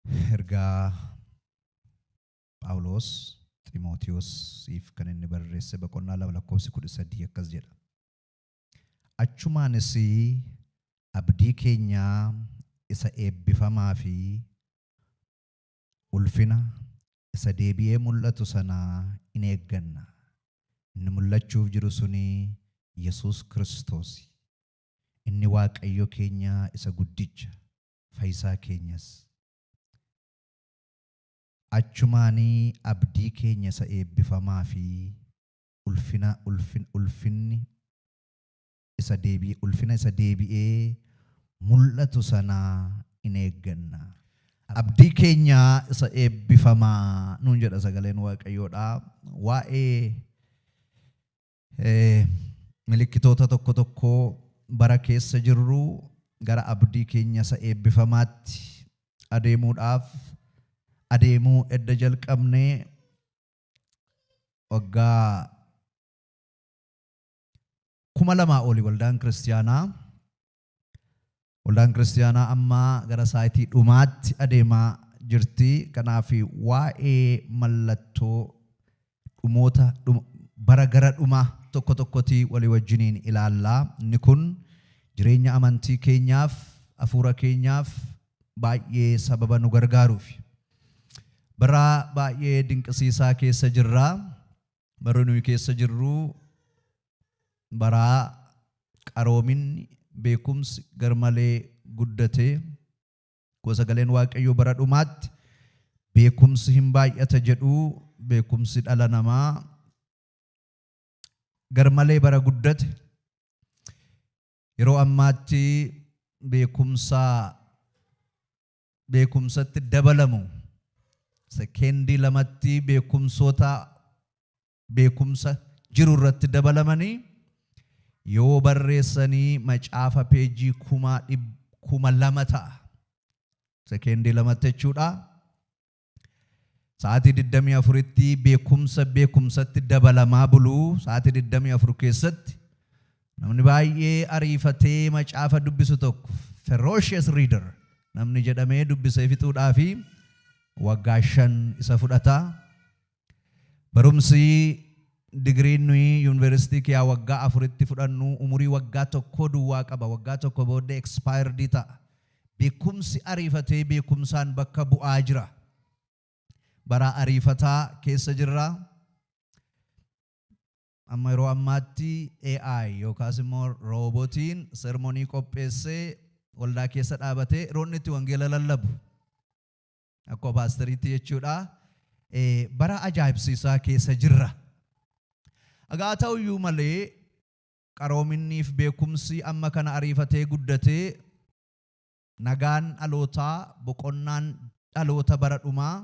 Ergaa Phaawulos Ximootiyoosiif kan inni barreesse boqonnaa 2 lakkoofsi 13 akkas jedha. Achumaanis abdii keenyaa isa eebbifamaa fi ulfina isa deebi'ee mul'atu sana in eegganna. Inni mul'achuuf jiru suni Yesuus Kiristoosi. Inni Waaqayyo keenya isa guddicha, fayyisaa keenyas. Achumaanii abdii keenya isa eebbifamaa fi ulfina ulfin ulfinni isa deebi ulfina isa deebi'ee mul'atu sana in eegganna. Abdii keenya isa eebbifamaa nuun jedha sagaleen Waaqayyoodha. Waa'ee milikkitoota tokko tokkoo bara keessa jirru gara abdii keenya isa eebbifamaatti adeemuudhaaf adeemuu edda jalqabnee waggaa 2000 oli. Waldaan kiristiyaanaa amma gara saayitii dhumaatti adeemaa jirti. Kanaaf waa'ee mallattoo dhumoota bara gara dhumaa tokko tokkotti walii wajjiniin ilaallaa. Inni kun jireenya amantii keenyaaf, hafuura keenyaaf baay'ee sababa nu gargaaruuf. Bara baay'ee dinqisiisaa keessa jirra. Barri nuyi keessa jirru bara qaroominni, beekumsi garmalee guddatee, sagaleen Waaqayyoo bara dhumaatti beekumsi hin baay'ata jedhu, beekumsi dhala namaa garmalee bara guddate. Yeroo ammaatti beekumsa beekumsatti dabalamu, sekeendii lamatti beekumsoota beekumsa jiru irratti dabalamanii yoo barreessanii macaafa peejii 2000 ta'a. Sekeendii lamatti jechuudha. Sa'aatii 24tti beekumsa beekumsatti dabalamaa buluu, sa'aatii 24 keessatti namni baay'ee ariifatee macaafa dubbisu tokko, ferocious reader namni jedhamee, dubbisee fixuudhaafi waggaa 5 isa fudhata. Barumsi digiriin nuyi yuunivarsiitii kiyaa waggaa 4tti fudhannu umurii waggaa 1 duwwaa qaba. Waggaa 1 booddee expired ta'a. Beekumsi ariifatee beekumsaan bakka bu'aa jira. Bara ariifataa keessa jirra. Amma yeroo ammaatti AI yookaas immoo roobootiin sermonii qopheessee waldaa keessa dhaabatee yeroo inni itti wangeela lallabu. Akkuma paastariitti jechuudha. Bara ajaa'ibsiisaa keessa jirra. Egaa ta'uyyuu malee, qaroominniif beekumsi amma kana ariifatee guddatee, nagaan dhalootaa, boqonnaan dhaloota bara dhumaa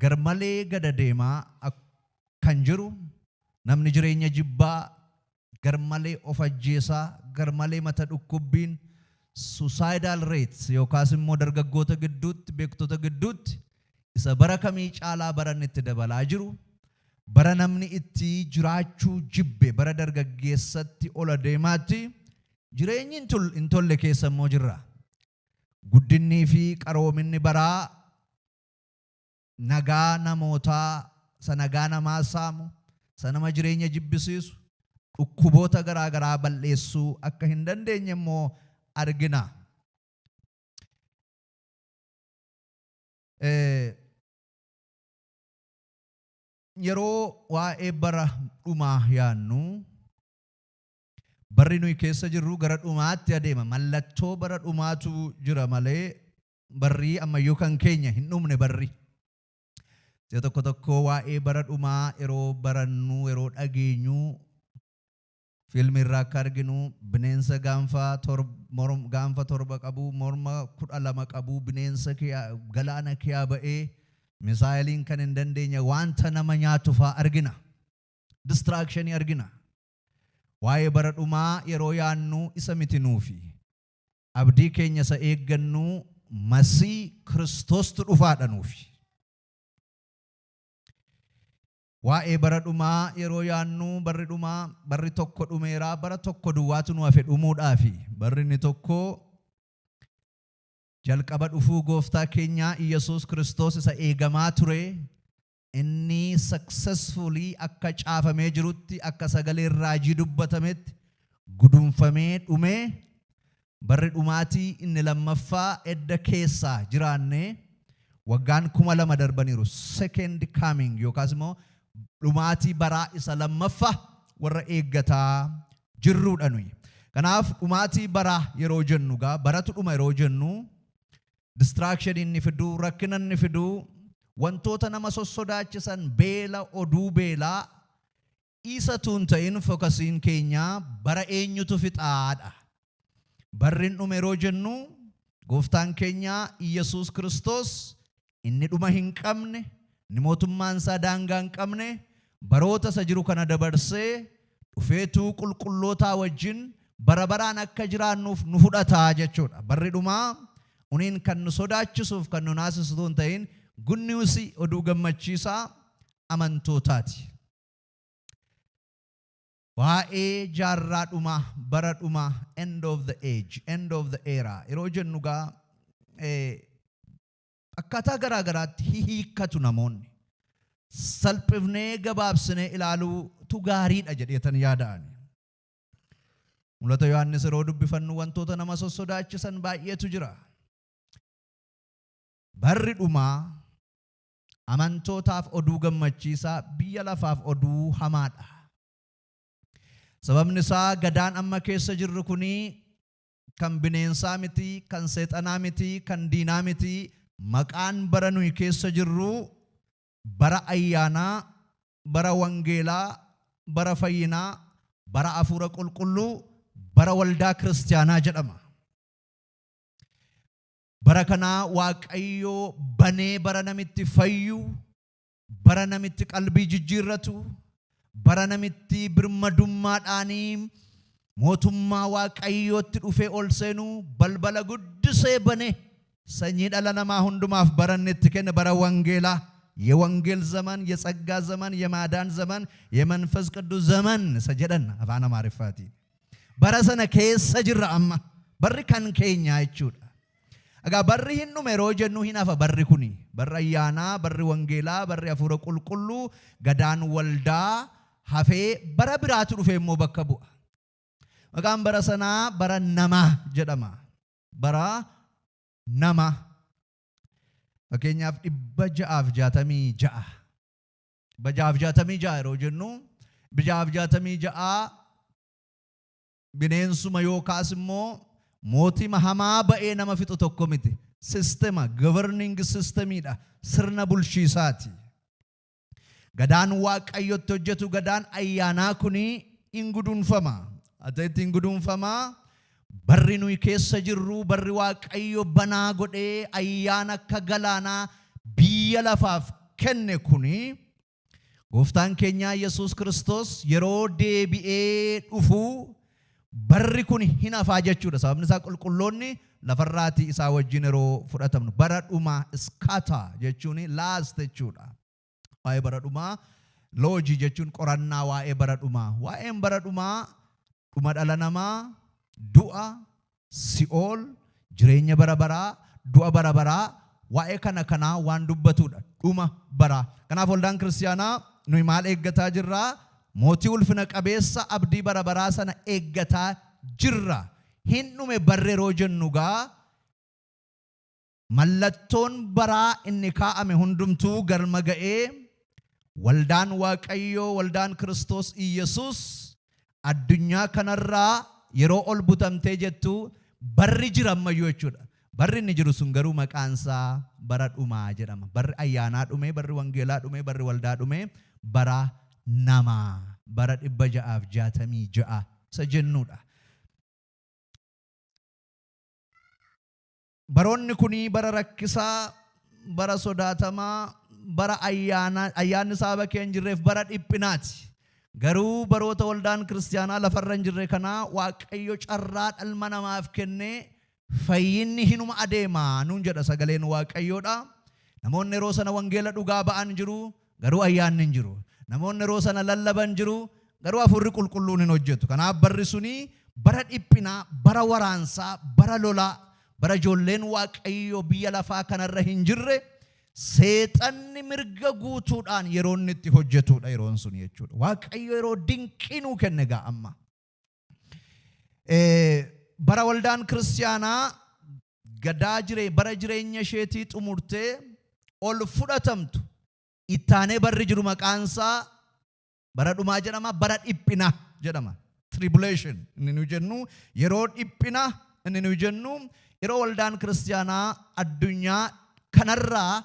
garmalee gada deemaa kan jiru, namni jireenya jibbaa, garmalee of ajjeesaa, garmalee mata dhukkubbiin, suicidal rates yookaas immoo dargaggoota gidduutti, beektota gidduutti isa bara kamii caalaa baranni itti dabalaa jiru, bara namni itti jiraachuu jibbe, bara dargaggeessatti ola deemaatti jireenyi hin tolle keessa immoo jirra. Guddinnii fi qaroominni baraa nagaa namootaa, isa nagaa namaa saamu, isa nama jireenya jibbisiisu, dhukkuboota garaa garaa balleessuu akka hin dandeenye immoo argina. Yeroo waa'ee bara dhumaa yaannu, barri nuyi keessa jirru gara dhumaatti adeema. Mallattoo bara dhumaatu jira malee barrii ammayyuu kan keenya hin dhumne barri. Si'a tokko tokko waa'ee bara dhumaa yeroo barannu, yeroo dhageenyu, fiilmii irraa akka arginu bineensa gaanfa 7 qabu, morma 12 qabu, bineensa galaana kiyaa ba'ee misaayiliin kan hin dandeenye wanta nama nyaatu fa'aa argina. Destructionii argina. Waa'ee bara dhumaa yeroo yaannu isa miti nuufi. Abdii keenya isa eeggannu Masii Kiristoostu dhufaadha nuufi. Waa'ee bara dhumaa yeroo yaannu, barri dhumaa, barri tokko dhumeeraa, bara tokko duwwaatu nu hafe dhumuudhaafi. Barri inni tokko Jalqaba dhufuu gooftaa keenyaa Iyyasuus Kiristoos isa eegamaa ture, inni successfully akka caafamee jirutti, akka sagaleen raajii dubbatametti guduunfamee dhumee, barri dhumaatii inni lammaffaa edda keessaa jiraannee waggaan 2000 darbaniiru. Second coming yookaas immoo dhumaatii baraa isa lammaffaa warra eeggataa jirruudha nuyi. Kanaaf dhumaatii baraa yeroo jennu gaa, baratu dhuma yeroo jennu, distraction inni fiduu, rakkina inni fiduu, wantoota nama sossodaachisan, beela, oduu beelaa isatu hin ta'in, focusiin keenya bara eenyutu fixaadha. Barri hin dhume yeroo jennu, gooftaan keenya Iyyasuus Kiristoos inni dhuma hin qabne, inni mootummaan isaa daangaa hin qabne, baroota isa jiru kana dabarsee dhufeetuu qulqullootaa wajjin bara baraan akka jiraannuuf nu fudhataa jechuudha. Barri dhumaa uniin kan nu sodaachisuuf kan nu naasisu hin ta'in, good news, oduu gammachiisaa amantootaati. Waa'ee jaarraa dhumaa, bara dhumaa, end of the age, end of the era yeroo jennu gaa, akkaataa garaa garaatti hiikkatu namoonni. Salphifnee gabaabsinee ilaaluutu gaariidha jedheetan yaada'ani. Mul'ata Yohaannis yeroo dubbifannu wantoota nama sossodaachisan baay'eetu jira. Barri dhumaa amantootaaf oduu gammachiisaa, biyya lafaaf oduu hamaadha. Sababni isaa gadaan amma keessa jirru kuni kan bineensaa miti, kan seexanaa miti, kan diinaa miti. Maqaan bara nuyi keessa jirru bara ayyaanaa, bara wangeelaa, bara fayyinaa, bara hafuura qulqulluu, bara waldaa kiristaanaa jedhama. Bara kanaa Waaqayyoo banee bara namitti fayyu, bara namitti qalbii jijjiirratu, bara namitti birmadummaadhaanii mootummaa Waaqayyootti dhufee ol seenu balbala guddisee bane, sanyii dhala namaa hundumaaf baranne itti kenne, bara wangeelaa፣ የወንጌል ዘመን፣ የጸጋ ዘመን፣ የማዳን ዘመን፣ የመንፈስ ቅዱስ ዘመን isa jedhan afaan Amaariffaatiin. Bara sana keessa jirra amma. Barri kan keenya jechuudha. Egaa barri hin dhume yeroo jennu, hin hafa barri kuni. Barri ayyaanaa, barri wangeelaa, barri hafuura qulqulluu, gadaan waldaa hafee bara biraatu dhufee immoo bakka bu'a. Maqaan bara sanaa bara namaa jedhama. Bara nama. Fakkeenyaaf 666. 666 yeroo jennu, 666 bineensuma yookaas immoo mootii hamaa ba'ee nama fixu tokko miti. Sistema, governing systemiidha. Sirna bulchiisaati. Gadaan Waaqayyotti hojjetu, gadaan ayyaanaa kuni hin guduunfama. Ati hin guduunfama. Barri nuyi keessa jirru, barri Waaqayyo banaa godhee ayyaana akka galaanaa biyya lafaaf kenne kuni, gooftaan keenya Yesuus Kiristoos yeroo deebi'ee dhufu barri kun hin hafaa jechuudha. Sababni isaa qulqulloonni lafarraatii isaa wajjin yeroo fudhatamnu, bara dhumaa eschato jechuun last jechuudha. Waa'ee bara dhumaa, logy jechuun qorannaa waa'ee bara dhumaa. Waa'een bara dhumaa dhuma dhala namaa, du'a, si'ool, jireenya bara baraa, du'a bara baraa, waa'ee kana kanaa waan dubbatudha. Dhuma baraa. Kanaaf waldaan kiristaanaa nuyi maal eeggataa jirraa? Mootii ulfina qabeessa abdii bara baraa sana eeggataa jirra. Hin dhume barri yeroo jennu gaa, mallattoon baraa inni kaa'ame hundumtuu galma ga'ee, waldaan Waaqayyoo, waldaan Kiristoos Iyyasuus addunyaa kanarraa yeroo ol butamtee jettu barri jira ammayyuu jechuudha. Barri inni jiru sun garuu maqaan isaa bara dhumaa jedhama. Barri ayyaanaa dhume, barri wangeelaa dhume, barri waldaa dhume, bara namaa, bara 666 isa jennuudha. Baroonni kunii bara rakkisaa, bara sodaatamaa, bara ayyaana ayyaanni saba kee hin jirreef bara dhiphinaati. Garuu baroota waldaan kiristaanaa lafarra hin jirre kanaa Waaqayyo carraa dhalma namaaf kennee fayyinni hinuma adeema nuun jedha sagaleen Waaqayyoodha. Namoonni yeroo sana wangeela dhugaa ba'an jiru, garuu ayyaanni hin jiru. Namoonni yeroo sana lallaban jiru, garuu hafuurri qulqulluun hin hojjetu. Kanaaf barri suni bara dhiphinaa, bara waraansaa, bara lolaa, Bara ijoolleen Waaqayyoo biyya lafaa kanarra hin jirre, seexanni mirga guutuudhaan yeroo inni itti hojjetudha yeroon sun jechuudha. Waaqayyo yeroo dinqii nuu kenne gaa amma. Bara waldaan kiristaanaa gadaa bara jireenya isheetii xumurtee ol fudhatamtu ittaanee barri jiru maqaansaa bara dhumaa jedhama, bara dhiphina jedhama. Tribulation inni nu jennu, yeroo dhiphina inni nu jennu, yeroo waldaan kiristaanaa addunyaa kanarraa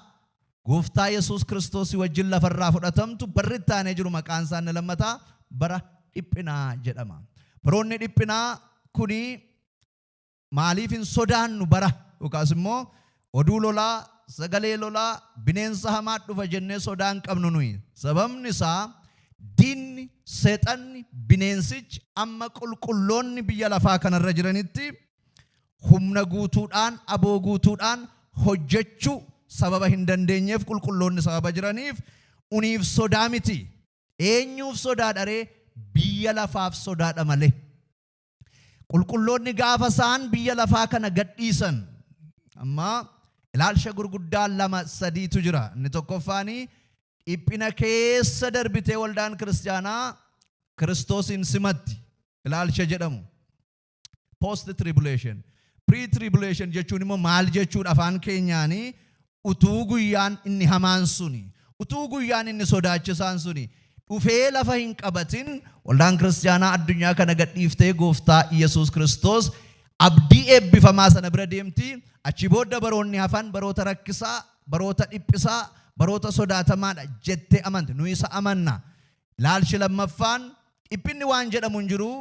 Gooftaa Yesuus Kiristoosii wajjin lafarraa fudhatamtu, barri ittaanee jiru maqaan isaa inni lammataa bara dhiphinaa jedhama. Baroonni dhiphinaa kuni maaliif hin sodaannu bara yookaas immoo oduu lolaa, sagalee lolaa, bineensa hamaa dhufa jennee sodaa hin qabnu nuyi. Sababni isaa diinni, seexanni, bineensichi amma qulqulloonni biyya lafaa kanarra jiranitti humna guutuudhaan, aboo guutuudhaan hojjechuu sababa hin dandeenyeef, qulqulloonni sababa jiraniif uniif sodaa miti. Eenyuuf sodaadha ree? Biyya lafaaf sodaadha malee. Qulqulloonni gaafa isaan biyya lafaa kana gadhiisan, amma ilaalcha gurguddaa lama sadiitu jira. Inni tokkoffaanii dhiphina keessa darbitee waldaan kiristaanaa Kiristoosiin simatti ilaalcha jedhamu. Post tribulation. Pre tribulation jechuun immoo maal jechuudha? Afaan keenyaanii utuu guyyaan inni hamaan suni, utuu guyyaan inni sodaachisaan suni dhufee lafa hin qabatin, waldaan kiristaanaa addunyaa kana gadhiiftee Gooftaa Yesuus Kiristoos abdii eebbifamaa sana bira deemti. Achi booda baroonni hafan baroota rakkisaa, baroota dhiphisaa, baroota sodaatamaadha jettee amante. Nu isa amanna. Ilaalchi lammaffaan dhiphinni waan jedhamu hin jiru.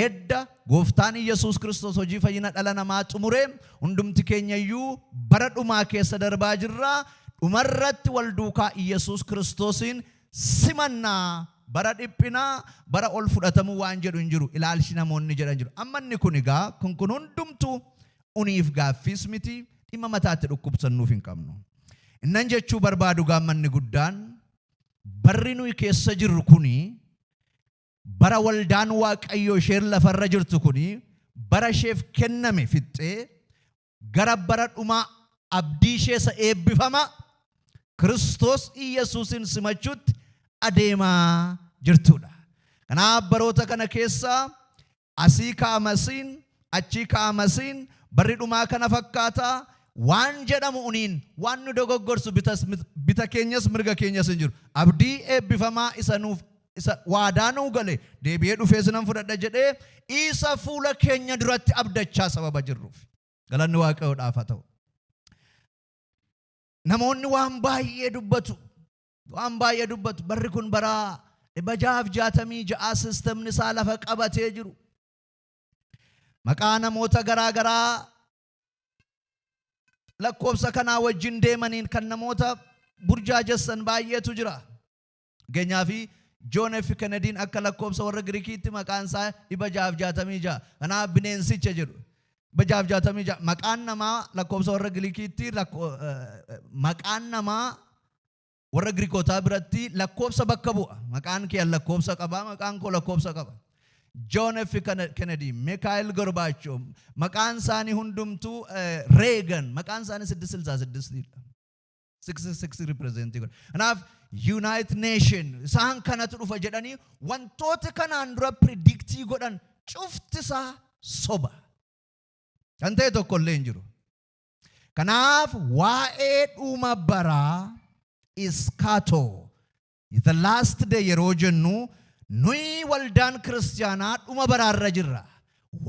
Edda Gooftaan Yesuus Kiristoos hojii fayyina dhala namaa xumure, hundumti keenya iyyuu bara dhumaa keessa darbaa jirra. Dhumarratti wal duukaa Yesuus Kiristoosiin simannaa, bara dhiphinaa, bara ol fudhatamuu waan jedhu hin jiru. Ilaalchi namoonni jedhan jiru. Amma inni kun egaa kun hundumtuu uniif gaaffiis miti, dhimma mataatti dhukkubsannuuf hin qabnu. Innan jechuu barbaadu gaammanni guddaan, barri nuyi keessa jirru kuni, bara waldaan Waaqayyoo isheen lafarra jirtu kuni bara isheef kenname fixxee gara bara dhumaa abdii ishee isa eebbifama Kiristoos Iyyasuusin simachuutti adeemaa jirtudha. Kanaaf baroota kana keessa asii ka'amasiin, achii ka'amasiin, barri dhumaa kana fakkaata waan jedhamu uniin waan nu dogoggorsu bita keenyas mirga keenyas hin jiru. Abdii eebbifamaa isa nuuf isa waadaa nuu gale, deebi'ee dhufee sinan fudhadha jedhee, isa fuula keenya duratti abdachaa sababa jirruuf. Galanni Waaqayyoodhaaf haa ta'u. Namoonni waan baay'ee dubbatu. Waan baay'ee dubbatu. Barri kun bara 666 systemni isaa lafa qabatee jiru. Maqaa namoota garaa garaa lakkoofsa kanaa wajjin deemaniin kan namoota burjaajessan baay'eetu jira. Fakkeenyaa fi John F. Kennedyn akka lakkoofsa warra Girikiitti maqaan isaa 666. Kanaaf bineensicha jedhu. 666 maqaan namaa lakkoofsa warra Girikiitti, maqaan namaa warra Girikootaa biratti lakkoofsa bakka bu'a. Maqaan kee lakkoofsa qaba, maqaan koo lakkoofsa qaba. John F. Kennedy, Mikhail Gorbachev, maqaan isaanii hundumtuu, Reagan, maqaan isaanii 666dha. 66 represent godha. Kanaaf United Nation isaan kanatu dhufa jedhanii wantoota kanaan dura predict godhan cufti isaa soba. Kan ta'e tokko illee hin jiru. Kanaaf waa'ee dhuma baraa, eschato, the last day yeroo jennu, nuyi waldaan kiristaanaa dhuma baraarra jirra.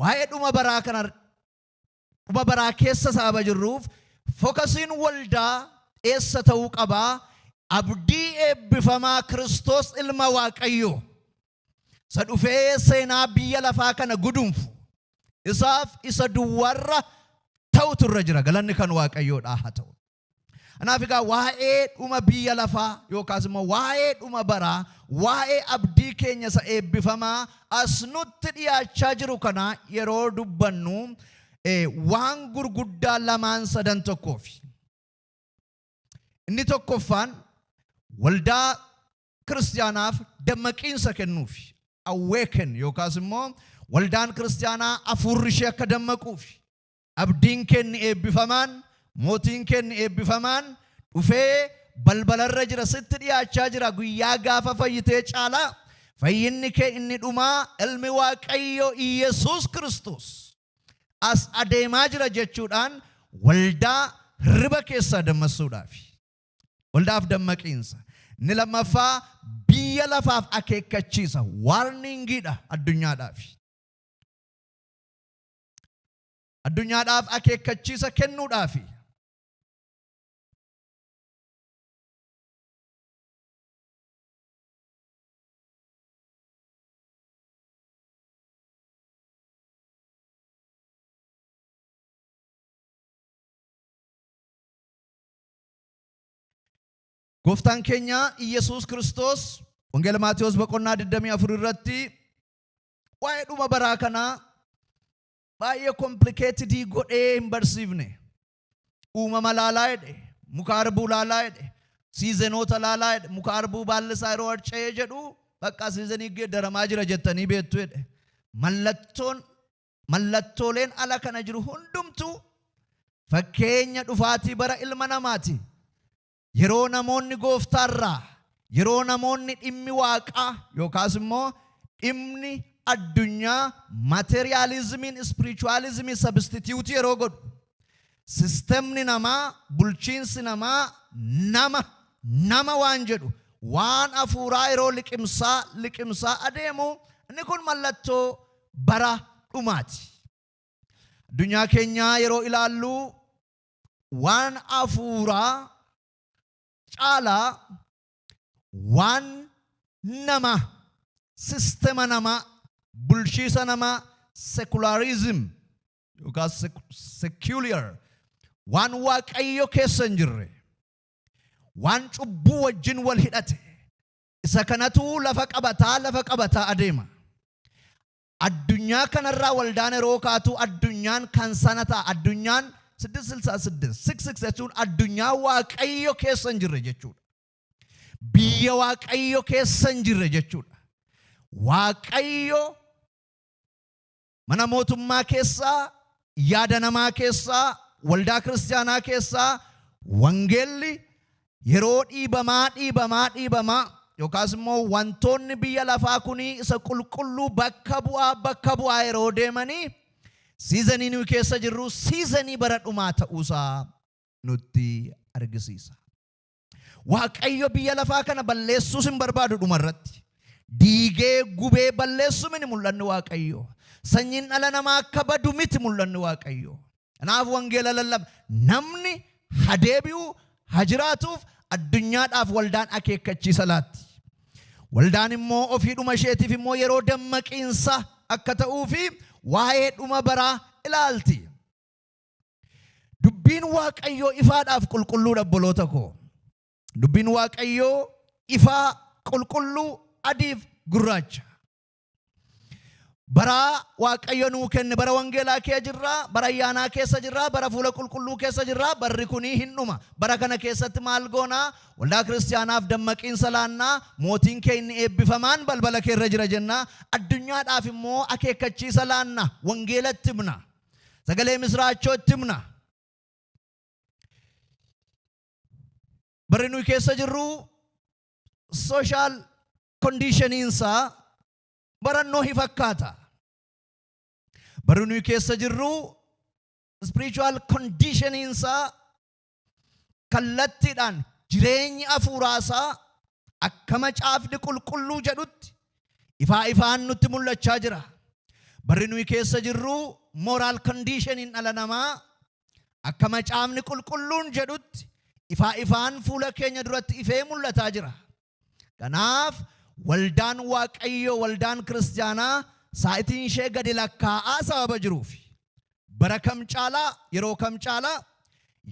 Waa'ee dhuma baraa kana, dhuma baraa keessa sababa jirruuf, focusiin waldaa eessa ta'uu qabaa? Abdii eebbifamaa Kiristoos ilma Waaqayyoo isa dhufee seenaa biyya lafaa kana gudunfu, isaaf isa duwwaarra ta'utu irra jira. Galanni kan Waaqayyoodhaa haa ta'u. Kanaaf egaa waa'ee dhuma biyya lafaa yookaas immoo waa'ee dhuma baraa, waa'ee abdii keenya isa eebbifamaa as nutti dhiyaachaa jiru kana yeroo dubbannu, waan gurguddaa lamaan sadan tokkoofi. Inni tokkoffaan waldaa kiristaanaaf dammaqiinsa kennuufi. Awaken yookaas immoo waldaan kiristaanaa hafuurri ishee akka dammaquufi. Abdiin kenni eebbifamaan, mootiin kenni eebbifamaan dhufee balbalarra jira, sitti dhiyaachaa jira. Guyyaa gaafa fayyitee caalaa fayyinni kee inni dhumaa, ilmi Waaqayyo Iyesuus Kiristoos as adeemaa jira jechuudhaan waldaa hirriba keessaa dammaqsuudhaafi. Waldaaf dammaqiinsa. Inni lammaffaa biyya lafaaf akeekkachiisa. Warningiidha addunyaadhaaf. Addunyaadhaaf akeekkachiisa kennuudhaafi. Gooftaan keenya Iyyasuus Kiristoos Wangeela Maatewos boqonnaa 24 irratti waa'ee dhuma baraa kanaa baay'ee complicated godhee hin barsiifne. Uumama laalaa jedhe, muka harbuu laalaa jedhe, seasonoota laalaa jedhe, muka harbuu baalli isaa yeroo harca'ee jedhu bakka seasonii geeddaramaa jira jettanii beektu jedhe. Mallattooleen ala kana jiru hundumtuu fakkeenya dhufaatii bara ilma namaati. Yeroo namoonni gooftaarraa, yeroo namoonni dhimmi waaqaa yookaas immoo dhimmi addunyaa, materialismiin spiritualismii substitute yeroo godhu, systemni namaa, bulchiinsi namaa, nama nama waan jedhu waan hafuuraa yeroo liqimsaa liqimsaa adeemu, inni kun mallattoo bara dhumaati. Addunyaa keenyaa yeroo ilaallu waan hafuuraa caalaa waan nama, systema namaa, bulchiisa namaa, secularism yookaan secular, waan Waaqayyo keessa hin jirre, waan cubbuu wajjin wal hidhate, isa kanatu lafa qabataa lafa qabataa adeema. Addunyaa kanarraa waldaan yeroo kaatu addunyaan kan sana ta'a. Addunyaan 666, 66 jechuun addunyaa Waaqayyo keessa hin jirre jechuudha. Biyya Waaqayyo keessa hin jirre jechuudha. Waaqayyo mana mootummaa keessaa, yaada namaa keessaa, waldaa kiristaanaa keessaa wangeelli yeroo dhiibamaa dhiibamaa dhiibamaa yookaas immoo wantoonni biyya lafaa kunii isa qulqulluu bakka bu'aa bakka bu'aa yeroo deemanii, seasonii nuyi keessa jirru seasonii bara dhumaa ta'uusaa nutti argisiisa. Waaqayyo biyya lafaa kana balleessuus hin barbaadu dhumarratti. Diigee gubee balleessu miti mul'anni Waaqayyo. Sanyiin dhala namaa akka badu miti mul'anni Waaqayyo. Kanaaf wangeela lallaba. Namni ha deebi'u, ha jiraatuuf addunyaadhaaf waldaan akeekkachiisa laatti. Waldaan immoo ofii dhuma isheetiif immoo yeroo dammaqiinsa akka ta'uu fi waa'ee dhuma baraa ilaalti. Dubbiin Waaqayyoo ifaadhaaf qulqulluudha, obboloota koo. Dubbiin Waaqayyoo ifaa, qulqulluu, adiif gurraacha. Bara Waaqayyo nuu kenne bara wangeelaa kee jirraa, bara ayyaanaa keessa jirraa, bara fuula qulqulluu keessa jirraa, barri kunii hin dhuma. Bara kana keessatti maal goonaa? Waldaa kiristaanaaf dammaqiinsa laannaa, mootiin kee inni eebbifamaan balbala kee irra jira jennaa, addunyaadhaaf immoo akeekkachiisa laanna, wangeelatti himna. Sagalee misiraachoo itti himna. Barri nuyi keessa jirru social conditioniinsaa barannoo hi fakkaata. Barri nuyi keessa jirru spiritual conditioniinsaa kallattiidhaan jireenyi hafuuraasaa akka macaafni qulqulluu jedhutti ifaa ifaan nutti mul'achaa jira. Barri nuyi keessa jirru moral conditioniin dhala namaa akka macaafni qulqulluun jedhutti ifaa ifaan fuula keenya duratti ifee mul'ataa jira. Kanaaf waldaan Waaqayyoo, waldaan kiristaanaa saa'itiin ishee gadi lakkaa'aa sababa jiruuf, bara kam caalaa, yeroo kam caalaa,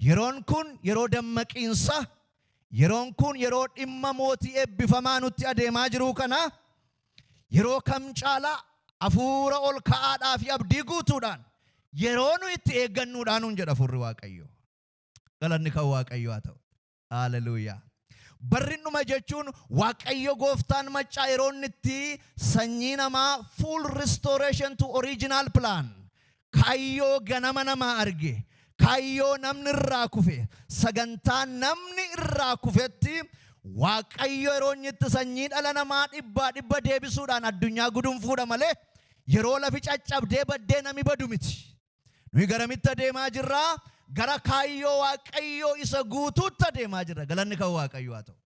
yeroon kun yeroo dammaqiinsa, yeroon kun yeroo dhimma mootii eebbifamaa nutti adeemaa jiruu kana, yeroo kam caalaa hafuura ol ka'aadhaa fi abdii guutuudhaan yeroo nu itti eeggannuudhaan nun jedha hafuurri Waaqayyoo. Galanni kan Waaqayyoo haa ta'u. Haleluuyaa. Barri dhuma jechuun Waaqayyo gooftaan maccaa yeroo inni itti sanyii namaa full restoration to original plan. Kaayyoo ganama namaa arge, kaayyoo namni irraa kufe, sagantaa namni irraa kufetti Waaqayyo yeroo inni itti sanyii dhala namaa dhibbaa dhibba deebisuudhaan addunyaa gudunfuudha malee yeroo lafi caccabdee baddee nami badu miti. Nuyi garamitti adeemaa jirraa? Gara kaayyoo Waaqayyoo isa guutuutti adeemaa jirra. Galanni kan Waaqayyoo haa ta'u.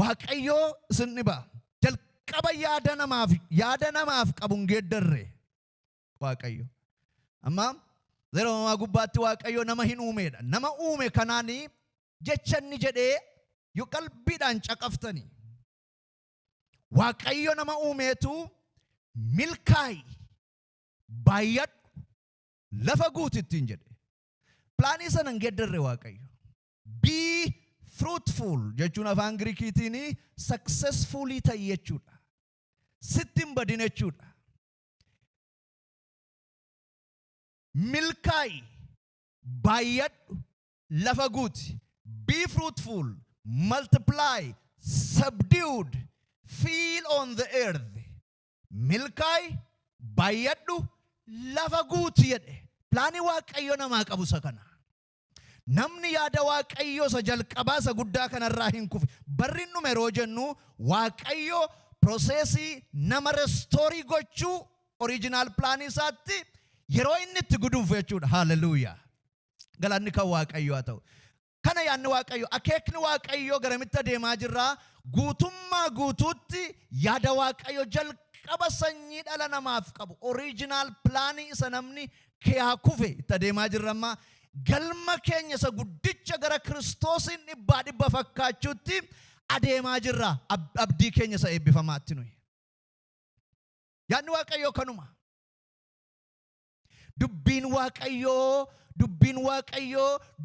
Waaqayyoo isin dhiba. Jalqaba yaada namaaf qabu hin geeddarre Waaqayyo. Amma yeroo uumamaa gubbaatti Waaqayyo nama hin uumeedha. Nama uume kanaanii jecha inni jedhee yoo qalbiidhaan caqaftanii. Waaqayyo nama uumeetu "Milkaa'i, baay'adhu, lafa guutu" ittiin jedhe. Plan sana hin geeddarre Waaqayyo. "Be fruitful" jechuun afaan Giriikiitiin successfully ta'i jechuudha. Sitti hin badin jechuudha. Milkaa'i, baay'adhu, lafa guuti. Be fruitful, multiply, subdued, fill on the earth. Milkaa'i, baay'adhu, lafa guuti jedhe. Plan Waaqayyo namaa qabu isa kana. Namni yaada Waaqayyoo isa jalqabaa isa guddaa kanarraa hin kufe. Barri dhume yeroo jennu Waaqayyo process nama restore gochuu original plan isaatti yeroo inni itti gudunfu jechuudha. Haalleluuyaa. Galanni kan Waaqayyoo haa ta'u. Kana yaadni Waaqayyoo, akeekni Waaqayyoo garamitti adeemaa jirraa? Guutummaa guutuutti yaada Waaqayyoo jalqaba sanyii dhala namaaf qabu, original plan isa namni kiyaa kufe itti adeemaa jirra ammaa. Galma keenya isa guddicha gara Kiristoosiin dhibbaa dhibba fakkaachuutti adeemaa jirra. Abdii keenya isa eebbifamaatti nuyi. Yaadni Waaqayyoo kanuma. Dubbiin Waaqayyoo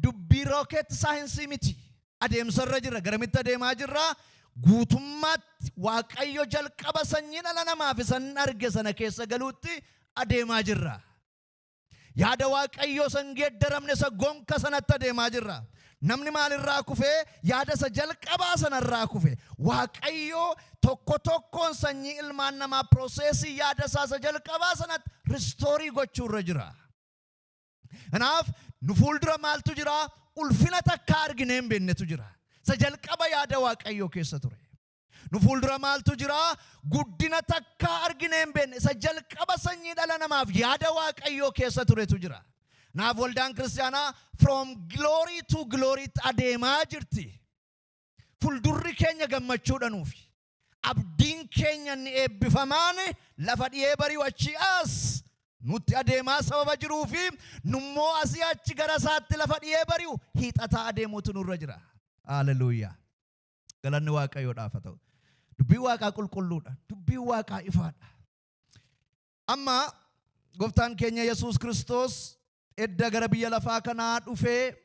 dubbii rocket science miti. Adeemsarra jirra. Garamitti adeemaa jirra? Guutummaatti Waaqayyo jalqaba sanyii dhala namaaf isan arge sana keessa galuutti adeemaa jirra. Yaada Waaqayyoo san geeddaramne isa gonka sanatti adeemaa jirra. Namni maalirraa kufee? Yaada isa jalqabaa sanarraa kufe. Waaqayyoo tokko tokkoon sanyii ilmaan namaa process yaada isaa isa jalqabaa sanatti restore gochuurra jira. Kanaaf nu fuuldura maaltu jira? Ulfina takka arginee hin beeknetu jira. Isa jalqaba yaada Waaqayyoo keessa ture. Nu fuuldura maaltu jira? Guddina takka arginee hin beekne isa jalqaba sanyii dhala namaaf yaada Waaqayyoo keessa turetu jira. Kanaaf waldaan kiristaanaa from glory to glory adeemaa jirti. Fuuldurri keenya gammachuudha nuufi. Abdiin keenya inni eebbifamaan lafa dhiyee bari'u achii as nutti adeemaa sababa jiruu fi nummoo asii achi gara isaatti lafa dhiyee bari'u hiixataa adeemuutu nurra jira. Haleluuyaa. Galanni Waaqayyoodhaaf haa ta'u. Dubbiin Waaqaa qulqulluudha. Dubbiin Waaqaa ifaadha. Amma gooftaan keenya Yesuus Kiristoos edda gara biyya lafaa kanaa dhufee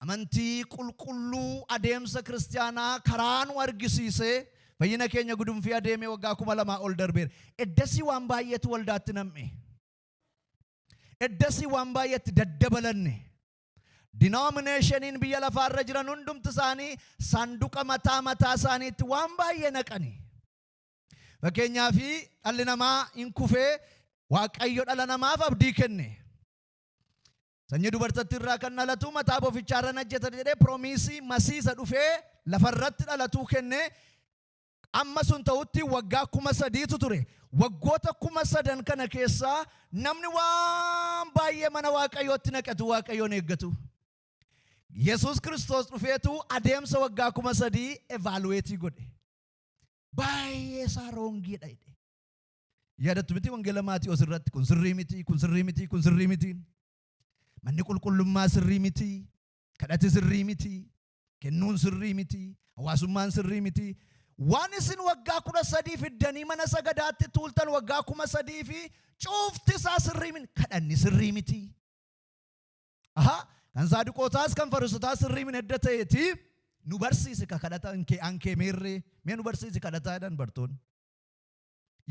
amantii qulqulluu adeemsa kiristaanaa karaa nu argisiisee fayyina keenya gudunfii adeemee waggaa 2000 ol darbeera. Eddasii waan baay'eetu waldaatti nam'e. Eddasii waan baay'eetti daddabalanne. Denominationiin biyya lafaarra jiran hundumti isaanii saanduqa mataa mataa isaaniitti waan baay'ee naqani. Fakkeenyaaf, dhalli namaa hin kufee Waaqayyo dhala namaaf abdii kenne. Sanyii dubartatti irraa kan dhalatu mataa bofichaarra najjeta jedhee promise masiisa dhufee lafarratti dhalatuu kenne. Amma sun ta'utti waggaa 3000tu ture. Waggoota 3000 kana keessaa namni waan baay'ee mana Waaqayyootti naqatu, Waaqayyoon eeggatu. Yesuus Kiristoos dhufeetu adeemsa waggaa 3000 evaluate godhe. Baay'ee isaa wrongiidha jedhe. Yaadattu miti, wangeela Maatiyoos irratti kun sirrii miti, kun sirrii miti, kun sirrii miti. Manni qulqullummaa sirrii miti, kadhati sirrii miti, kennuun sirrii miti, hawaasummaan sirrii miti. Waan isin waggaa 13 fiddanii mana sagadaatti tuultan waggaa 3000 fi cuufti isaa sirrii miti, kadhanni sirrii miti. Aha, kan Saaduqootaas kan Fariisotaas sirrii miti edda ta'eeti, nu barsiisi ka kadhata ankee meerree, mee nu barsiisi kadhataa jedhan bartoonni.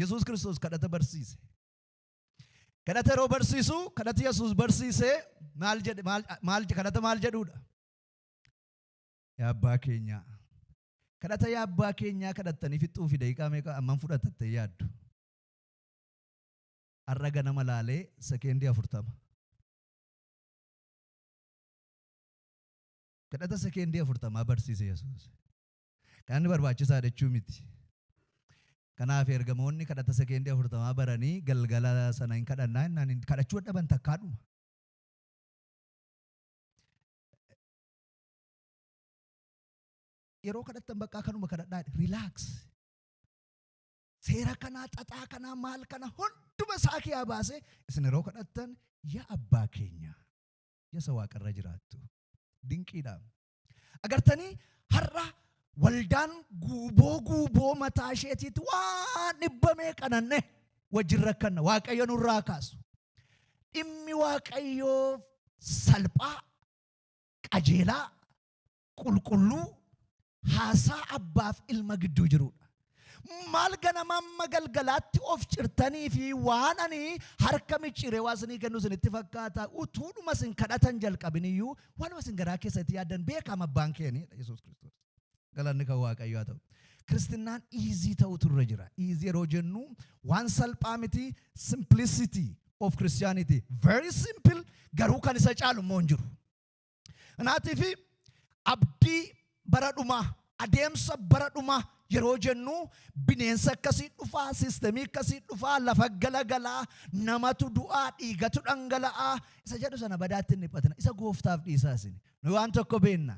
Yesuus Kiristoos kadhata barsiise. Kadhata yeroo barsiisu, kadhati Yesuus barsiise maal jedhe? Maal kadhata maal jedhuudha? Yaa abbaa keenyaa. Kadhata yaa abbaa keenyaa kadhattanii fixuu fi daqiiqaa meeqa amman fudhatattee yaaddu? Har'a ganama laalee sekeendii 40. Kadhata sekeendii 40 barsiise Yesuus. Kan inni barbaachisaa jechuu miti. Kanaaf ergamoonni kadhata sekeendii 40 baranii galgala sana hin kadhannaa jennaan kadhachuu dadhaban takkaadhuma. Yeroo kadhattan bakka kanuma kadhadhaa, relax. Seera kanaa, xaxaa kanaa, maal kana hunduma isaa kiyaa baasee isin yeroo kadhattan, "Yaa abbaa keenya, yasa waaqarra jiraattu." Dinqiidha. Agartanii, har'a waldaan guuboo guuboo mataa isheetiitti waan dhibbamee qananne wajjin rakkanna. Waaqayyo nurraa kaasu. Dhimmi Waaqayyoo salphaa, qajeelaa, qulqulluu, haasaa abbaaf ilma gidduu jirudha. Maal ganama amma galgalaatti of cirtanii fi waan ani harka micciiree waa isinii kennu isinitti fakkaata? Utuudhuma isin kadhatan jalqabin iyyuu waanuma isin garaa keessatti yaaddan beekama abbaan keenidha Yesuus Kiristoos. Galanni kan Waaqayyoo haa ta'u. Kiristinnaan easy ta'utu irra jira. Easy yeroo jennu waan salphaa miti, simplicity of Christianity. Very simple, garuu kan isa caalu immoo hin jiru. Kanaatiif abdii bara dhumaa, adeemsa bara dhumaa yeroo jennu, bineensa akkasii dhufaa, system akkasii dhufaa, lafa galagalaa, namatu du'aa, dhiigatu dhangala'aa isa jedhu sana badaatti hin dhiphatina. Isa gooftaaf dhiisaa isin. Nu waan tokko beenna.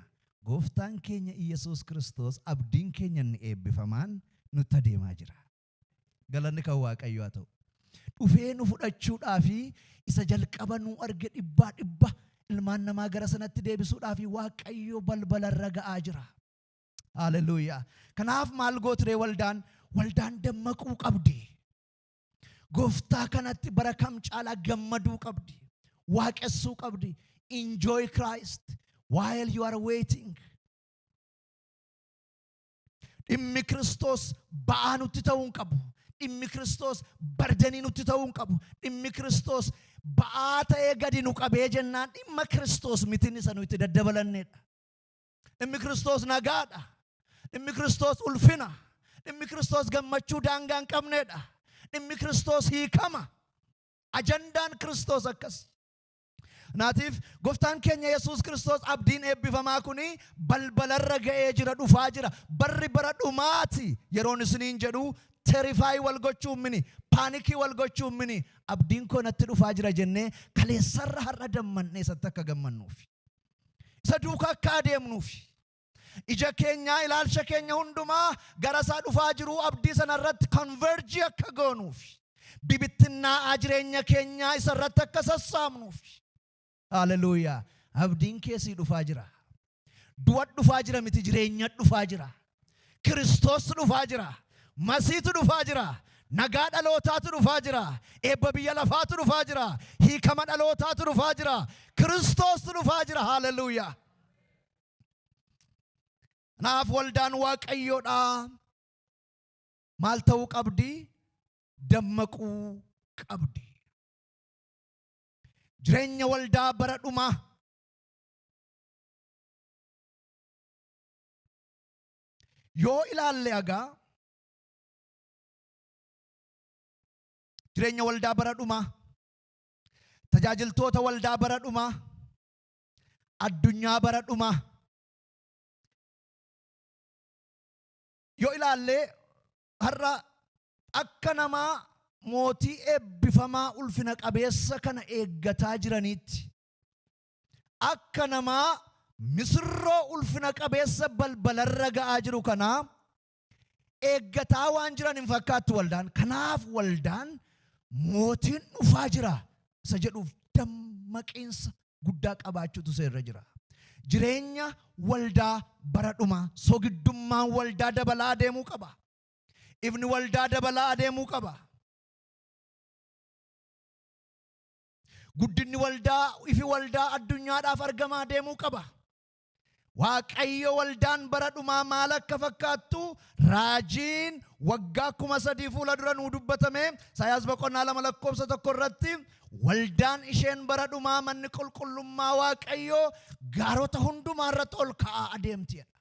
Gooftaan keenya Iyyasuus Kiristoos, abdiin keenya inni eebbifamaan, nutti adeemaa jira. Galanni kan Waaqayyoo haa ta'u. Dhufee nu fudhachuudhaa fi isa jalqaba nu arge dhibbaa dhibba ilmaan namaa gara sanatti deebisuudhaa fi Waaqayyo balbalarra ga'aa jira. Haleluuyaa. Kanaaf maal gootiree waldaan? Waldaan dammaquu qabdi. Gooftaa kanatti bara kam caalaa gammaduu qabdi. Waaqessuu qabdi. Enjoy Christ while you are waiting. Dhimmi Kiristoos ba'aa nutti ta'uu hin qabu. Dhimmi Kiristoos burden nutti ta'uu hin qabu. Dhimmi Kiristoos ba'aa ta'ee gadi nu qabee jennaan dhimma Kiristoos mitiin, isa nu itti daddabalannedha. Dhimmi Kiristoos nagaadha. Dhimmi Kiristoos ulfina. Dhimmi Kiristoos gammachuu daangaa hin qabnedha. Dhimmi Kiristoos hiikama. Ajandaan Kiristoos akkas. Kanaatiif gooftaan keenya Yesuus Kiristoos abdiin eebbifamaa kuni balbalarra ga'ee jira, dhufaa jira. Barri bara dhumaati yeroon isiniin jedhu, terrify wal gochuun mini, panic wal gochuun mini, abdiin koo natti dhufaa jira jennee kaleessarra har'a dammannee isatti akka gammannuuf. Isa duukaa akka adeemnuuf. Ija keenya, ilaalcha keenya hundumaa gara isaa dhufaa jiru abdii sana irratti converge akka goonuuf. Bibittinnaa'aa jireenya keenyaa isa irratti akka sassaabnuuf. Haleluuyaa. Abdiin keessii dhufaa jira. Du'a dhufaa jira miti, jireenya dhufaa jira. Kiristoos dhufaa jira. Masiitu dhufaa jira. Nagaa dhalootaatu dhufaa jira. Eebba biyya lafaatu dhufaa jira. Hiikama dhalootaatu dhufaa jira. Kiristoos dhufaa jira. Haleluuyaa. Kanaaf waldaan Waaqayyoodha. Maal ta'uu qabdi? Dammaquu qabdi. Jireenya waldaa bara dhumaa yoo ilaalle, agaa jireenya waldaa bara dhumaa, tajaajiltoota waldaa bara dhumaa, addunyaa bara dhumaa yoo ilaalle, har'a akka namaa mootii eebbifamaa ulfina qabeessa kana eeggataa jiraniitti, akka namaa misirroo ulfina qabeessa balbalarra ga'aa jiru kanaa eeggataa waan jiran hin fakkaattu waldaan. Kanaaf waldaan mootiin dhufaa jira isa jedhuuf dammaqiinsa guddaa qabaachuutu seerra jira. Jireenya waldaa bara dhumaa, sogiddummaan waldaa dabalaa adeemuu qaba. Ifni waldaa dabalaa adeemuu qaba. Guddinni waldaa, ifi waldaa addunyaadhaaf argamaa deemuu qaba. Waaqayyo waldaan bara dhumaa maal akka fakkaattu raajiin waggaa 3000 fuula dura nuu dubbatame, Isaayaas boqonnaa 2 lakkoofsa 1 irratti, waldaan isheen bara dhumaa manni qulqullummaa Waaqayyoo gaarota hundumaa irratti ol ka'aa adeemti jedha.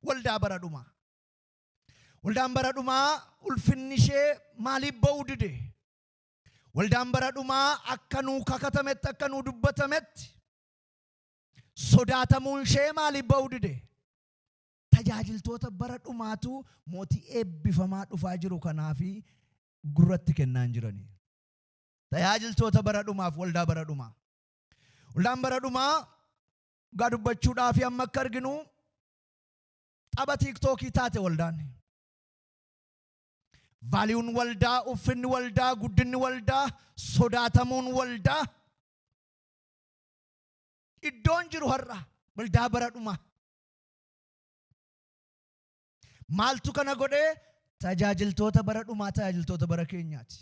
Waldaa bara dhumaa. Waldaan bara dhumaa ulfinni ishee maaliif ba'uu dide? Waldaan bara dhumaa akka nuu kakatametti, akka nuu dubbatametti sodaatamuun ishee maaliif ba'uu dide? Tajaajiltoota bara dhumaatu mootii eebbifamaa dhufaa jiru kanaafi gurratti kennaa hin jirani. Tajaajiltoota bara dhumaaf waldaa bara dhumaa. Waldaan bara dhumaa dhugaa dubbachuudhaaf amma akka arginu tapha TikTokii taate waldaan. Valueun waldaa, uffinni waldaa, guddinni waldaa, sodaatamuun waldaa iddoon jiru har'a waldaa bara dhumaa. Maaltu kana godhee? Tajaajiltoota bara dhumaa, tajaajiltoota bara keenyaati.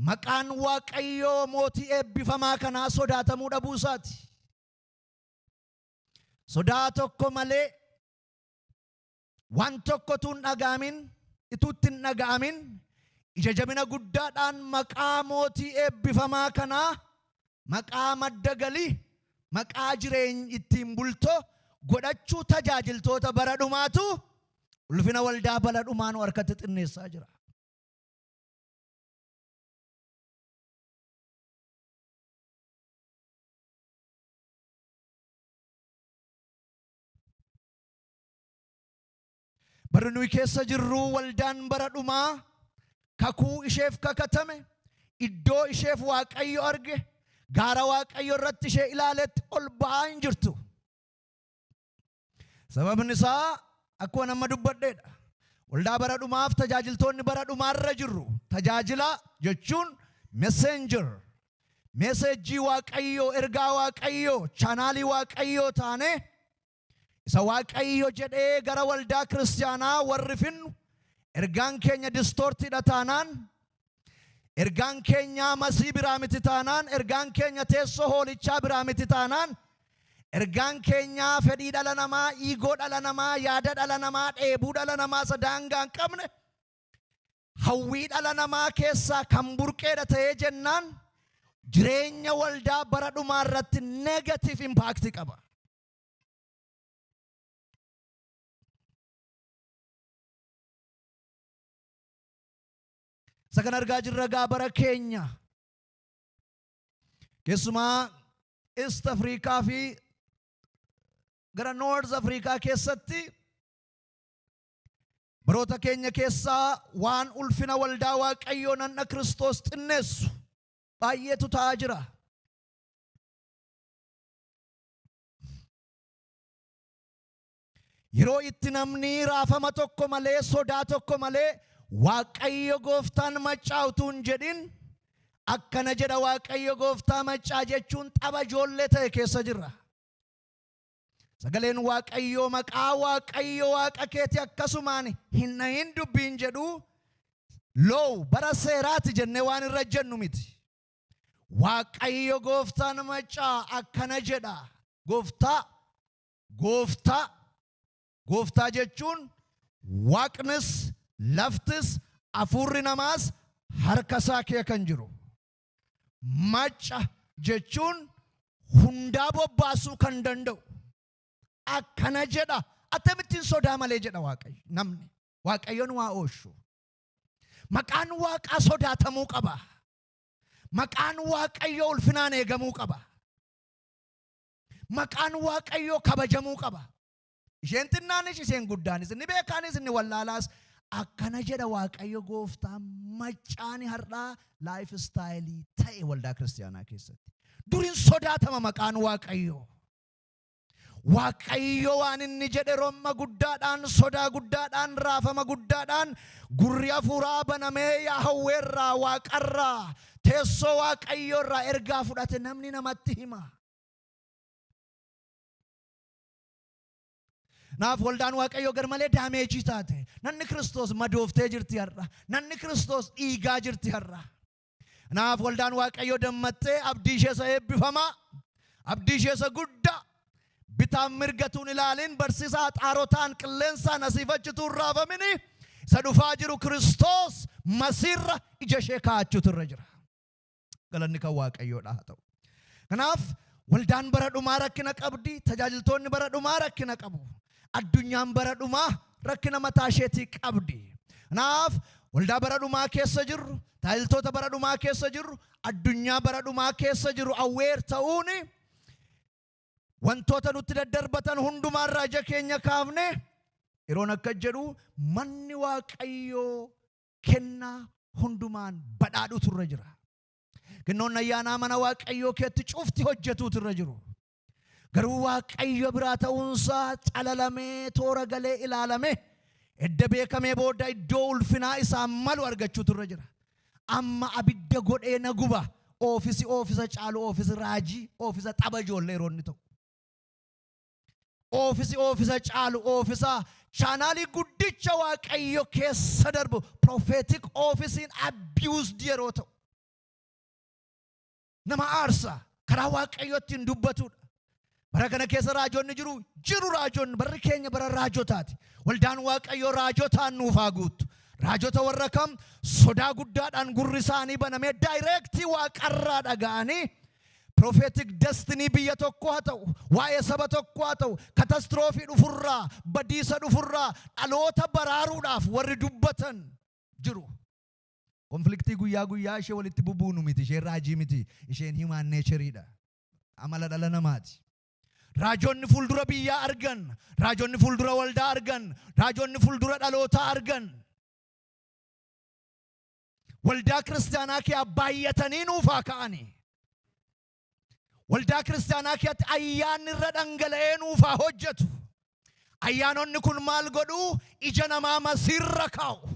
Maqaan Waaqayyoo mootii eebbifamaa kanaa sodaatamuu dhabuu isaati. Sodaa tokko malee, waan tokko utuu hin dhaga'amin, utuu itti hin dhaga'amin, ija jabina guddaadhaan maqaa mootii eebbifamaa kanaa, maqaa madda galii, maqaa jireenya ittiin bultoo godhachuu tajaajiltoota bara dhumaatu ulfina waldaa bara dhumaa nu harkatti xinneessaa jira. Barri nuyi keessa jirru, waldaan bara dhumaa kakuu isheef kakatame, iddoo isheef Waaqayyo arge, gaara Waaqayyo irratti ishee ilaaletti ol ba'aa hin jirtu. Sababni isaa akkuma nama dubbadheedha. Waldaa bara dhumaaf tajaajiltoonni bara dhumaarra jirru. Tajaajila jechuun messenger, message Waaqayyoo, ergaa Waaqayyoo, channelii Waaqayyoo taane, isa Waaqayyo jedhee gara waldaa kiristaanaa warri finnu, ergaan keenya distortiidha taanaan, ergaan keenya masii biraa miti taanaan, ergaan keenya teessoo hoolichaa biraa miti taanaan, ergaan keenya fedhii dhala namaa, ego dhala namaa, yaada dhala namaa, dheebuu dhala namaa isa daangaa hin qabne, hawwii dhala namaa keessaa kan burqeedha ta'ee jennaan, jireenya waldaa bara dhumaa irratti negative impact qaba. Isa kan argaa jirra gaa bara keenya. Keessumaa East Afrikaa fi gara North Afrikaa keessatti baroota keenya keessaa waan ulfina waldaa Waaqayyoo, nanna Kiristoos xinneessu baay'eetu ta'aa jira. Yeroo itti namni raafama tokko malee, sodaa tokko malee, Waaqayyo gooftaan maccaa utuu hin jedhin, akkana jedha Waaqayyo gooftaa maccaa jechuun tapha ijoollee ta'e keessa jirra. Sagaleen Waaqayyoo maqaa Waaqayyo Waaqa keetii akkasumaan hin dhahin dubbiin jedhu loow bara seeraati jennee waan irra jennu miti. Waaqayyo gooftaan maccaa akkana jedha. Gooftaa, gooftaa, gooftaa jechuun waaqnis, laftis, hafuurri namaas harka isaa kee kan jiru. Macca jechuun hundaa bobbaasuu kan danda'u. Akkana jedha. Akkamittiin sodaa malee jedha Waaqayyo namni? Waaqayyoon waa ooshu. Maqaan Waaqaa sodaatamuu qaba. Maqaan Waaqayyoo ulfinaan eegamuu qaba. Maqaan Waaqayyoo kabajamuu qaba. Isheen xinnaanis, isheen guddaanis, inni beekaanis, inni wallaalaas akkana jedha Waaqayyo gooftaan maccaani har'aa life style ta'e waldaa kiristaanaa keessatti. Duriin sodaatama maqaan Waaqayyoo. Waaqayyo waan inni jedhe romma guddaadhaan, sodaa guddaadhaan, raafama guddaadhaan, gurri hafuuraa banamee, Yaahawweerraa, Waaqarraa, teessoo Waaqayyoorraa ergaa fudhate namni namatti hima. Naaf waldaan Waaqayyoo garmalee damage taate. Nanni Kiristoos madooftee jirti har'a. Nanni Kiristoos dhiigaa jirti har'a. Naaf waldaan Waaqayyoo dammattee abdii ishee isa eebbifamaa, abdii ishee isa guddaa, bitaan mirgatuun ilaalin, barsiisaa xaarotaan, qilleensaan asiif achituun raafamini, isa dhufaa jiru Kiristoos masiirra ija ishee kaa'achuutu irra jira. Galanni kan Waaqayyoodha haa ta'u. Kanaaf Waldaan bara dhumaa rakkina qabdi. Tajaajiltoonni bara dhumaa rakkina qabu. Addunyaan bara dhumaa rakkina mataa isheetii qabdi. Kanaaf waldaa bara dhumaa keessa jirru, tajaajiltoota bara dhumaa keessa jirru, addunyaa bara dhumaa keessa jirru aware ta'uun, wantoota nutti daddarbatan hundumaarraa ija keenya kaafne, yeroon akka jedhu manni Waaqayyoo kennaa hundumaan badhaadhutu irra jira. Kennoonni ayyaanaa mana Waaqayyoo keetti cufti hojjetuutu irra jiru. Garuu Waaqayyo biraa ta'uunsaa calalamee, toora galee, ilaalame, edda beekamee booda iddoo ulfinaa isaan malu argachuutu irra jira. Amma abidda godhee na guba. Office office caalu, office raajii, office tapha ijoollee yeroo inni ta'u. Office office caalu, office channel guddicha Waaqayyo keessa darbu, prophetic officeiin abused yeroo ta'u. Nama aarsa karaa Waaqayyo ittiin dubbatudha. Bara kana keessa raajonni jiru, jiru raajonni. Barri keenya bara raajotaati. Waldaan Waaqayyo raajotaan nuuf haa guuttu. Raajota warra kam sodaa guddaadhaan gurri isaanii banamee direct waaqarraa dhaga'anii, prophetic destiny biyya tokko haa ta'u, waa'ee saba tokko haa ta'u, catastrophe dhufurraa, badiisa dhufurraa dhaloota baraaruudhaaf warri dubbatan jiru. Conflict guyyaa guyyaa ishee walitti bubuunu miti, isheen raajii miti, isheen human natureiidha. Amala dhala namaati. Raajonni fuuldura biyyaa argan, raajonni fuuldura waldaa argan, raajonni fuuldura dhalootaa argan. Waldaa kiristaanaa kee baay'atanii nuufaa ka'anii. Waldaa kiristaanaa keetti ayyaanni irra dhangala'ee nuufaa hojjetu. Ayyaanonni kun maal godhuu? Ija namaa masiirra kaa'u.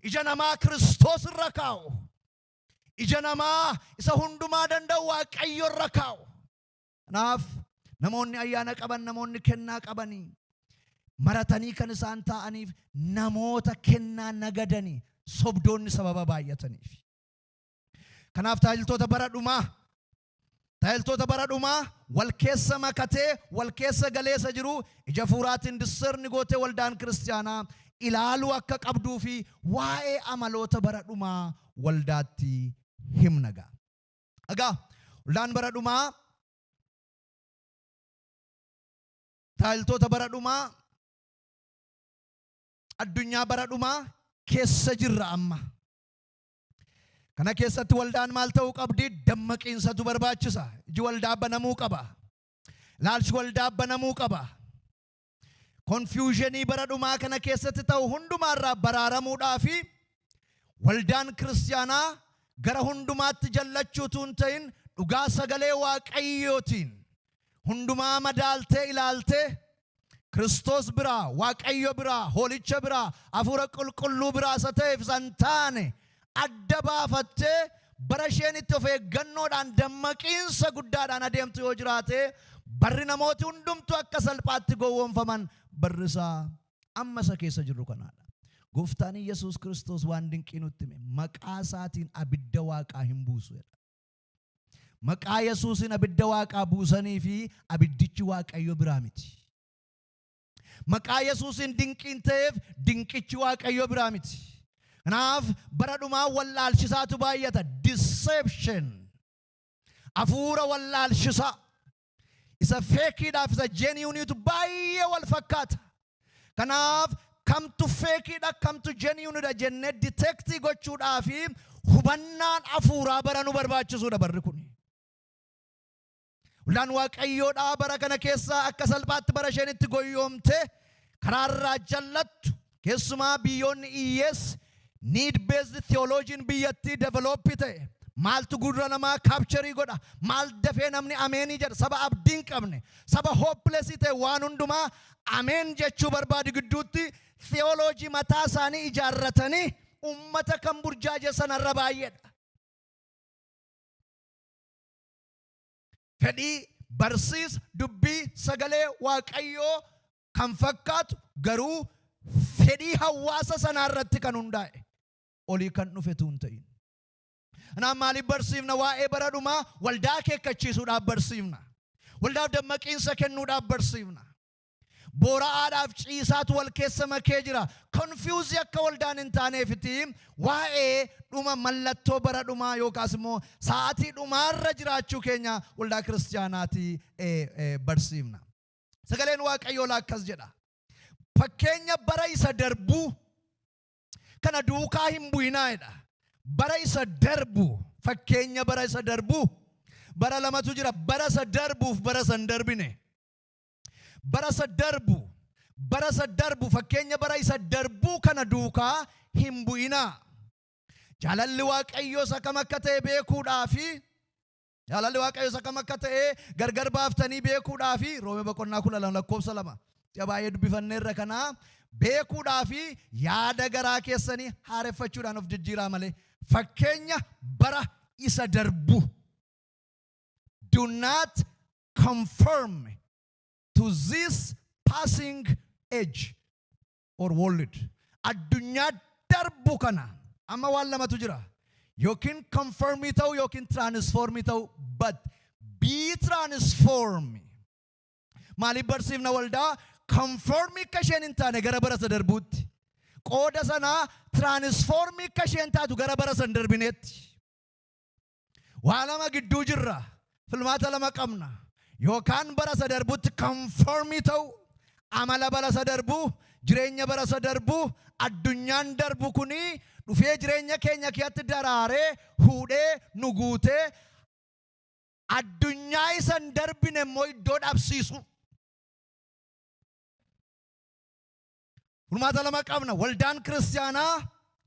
Ija namaa Kiristoos irra kaa'u. Ija namaa isa hundumaa danda'u Waaqayyo irra kaa'u. Kanaaf namoonni ayyaana qaban, namoonni kennaa qabanii maratanii kan isaan taa'aniif, namoota kennaa nagadanii sobdoonni sababa baay'ataniif. Kanaaf tajaajiltoota bara dhumaa, tajaajiltoota bara dhumaa wal keessa makatee wal keessa galeessa jiru ija fuuraatiin discern gootee waldaan kiristaanaa ilaaluu akka qabduu fi waa'ee amaloota bara dhumaa waldaatti himna ga'a. Egaa waldaan bara dhumaa, tajaajiltoota bara dhumaa, addunyaa bara dhumaa keessa jirra amma. Kana keessatti waldaan maal ta'uu qabdi? Dammaqiinsatu barbaachisa. Iji waldaa banamuu qaba. Ilaalchi waldaa banamuu qaba. Confusion bara dhumaa kana keessatti ta'u hundumaarraa baraaramuudhaa fi waldaan kiristaanaa gara hundumaatti jallachuutu hin ta'in, dhugaa sagalee Waaqayyootiin hundumaa madaaltee ilaaltee, Kiristoos biraa, Waaqayyo biraa, hoolicha biraa, hafuura qulqulluu biraa isa ta'eef isa hin taane adda baafattee, bara isheen itti of eeggannoodhaan dammaqiinsa guddaadhaan adeemtu yoo jiraate, barri namooti hundumtuu akka salphaatti gowwoomfaman barri isaa amma isa keessa jirru kanaadha. Gooftaan Yesuus Kiristoos waan dinqii nutti hime: maqaa isaatiin abidda waaqaa hin buusu jedha. Maqaa Yesuusiin abidda waaqaa buusanii fi abiddichi Waaqayyo biraa miti. Maqaa Yesuusiin dinqiin ta'eef dinqichi Waaqayyo biraa miti. Kanaaf bara dhumaa wallaalchisaatu baay'ata. Deception. Hafuura wallaalchisaa. Isa fakeiidhaaf isa genuineiitu baay'ee wal fakkaata. Kanaaf kamtu fakeiidha, kamtu genuineiidha jennee detect gochuudhaa fi hubannaan hafuuraa bara nu barbaachisuudha barri kun. Waldaan Waaqayyoodhaa bara kana keessa akka salphaatti bara isheen itti goyyoomte karaarraa jallattu, keessumaa biyyoonni hiyyeessi need based theologyn biyyattii develop ta'e, maaltu gurra namaa capture godha, maal dafee namni ameenii jedha, saba abdii hin qabne, saba hopeless ta'e, waan hundumaa ameen jechuu barbaadu gidduutti theology mataa isaanii ijaarratanii ummata kan burjaajessan irra baay'eedha. Fedhii barsiisa dubbii sagalee Waaqayyoo kan fakkaatu, garuu fedhii hawaasa sanaa irratti kan hundaa'e, olii kan dhufetu hin ta'in. Kanaaf maaliif barsiifna waa'ee bara dhumaa? Waldaa akeekkachiisuudhaaf barsiifna. Waldaaf dammaqiinsa kennuudhaaf barsiifna. Boora'aadhaaf ciisaatu wal keessa makee jira. Confuse akka waldaan hin taaneefiti waa'ee dhuma, mallattoo bara dhumaa yookaas immoo sa'aatii dhumaarra jiraachuu keenya waldaa kiristaanaati barsiifna. Sagaleen Waaqayyoo akkas jedha. Fakkeenya bara isa darbuu kana duukaa hin bu'inaa jedha. Bara isa darbu, fakkeenya bara isa darbuu. Bara lamatu jira. Bara isa darbuuf bara isa hin darbine. Bara isa darbu, bara isa darbu, fakkeenya bara isa darbuu kana duukaa hin bu'inaa. Jaalalli Waaqayyoos akkam akka ta'e beekuudhaafi, jaalalli Waaqayyoos akkam akka ta'e gargar baaftanii beekuudhaafi, Roomee boqonnaa 12 lakkoofsa 2. Baay'ee dubbifanneerra. Kanaa beekuudhaafi yaada garaa keessanii haareffachuudhaan of jijjiiraa malee fakkeenya bara isa darbu. Do not conform to this passing age or world. Addunyaa darbu kana amma waan lamatu jira. Yookiin conformii ta'u yookiin transformii ta'u, but be transform. Maaliif barsiifna waldaa? Conformii akka isheen hin taane gara bara isa darbuutti. Qooda sanaa transformii akka isheen taatu gara bara isa hin darbineetti. Waa lama gidduu jirra. Filmaata lama qabna. Yookaan bara isa darbutti conformii ta'u, amala bara isa darbuu, jireenya bara isa darbuu, addunyaan darbu kuni dhufee jireenya keenya keessatti daraaree huudhee nu guutee, addunyaa isa hin darbine immoo iddoo dhabsiisu. Filmaata lama qabna. Waldaan kiristaanaa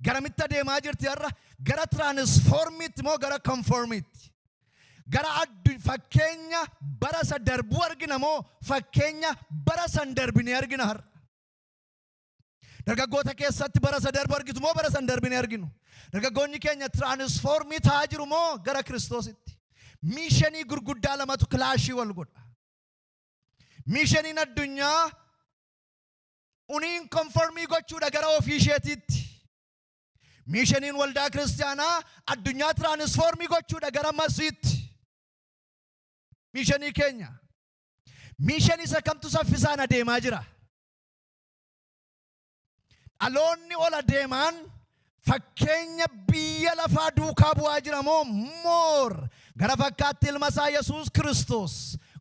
garamitti adeemaa jirti har'a? Gara transformiitti moo gara conformiitti? Gara addu fakkeenya bara isa darbuu argina moo fakkeenya bara isa hin darbine argina har'a? Dargaggoota keessatti bara isa darbu argitu moo bara isa hin darbine arginu? Dargaggoonni keenya transformii ta'aa jiru moo gara Kiristoositti? Missionii gurguddaa lamatu clashii wal godha. Missioniin addunyaa uniin conformii gochuudha gara ofii isheetiitti. Missioniin waldaa kiristaanaa addunyaa transformii gochuudha gara Masiitti. Missionii keenya. Missionii isa kamtu saffisaan adeemaa jira? Dhaloonni ol adeemaan fakkeenya biyya lafaa duukaa bu'aa jira moo more gara fakkaatti ilma isaa Yesuus Kiristoos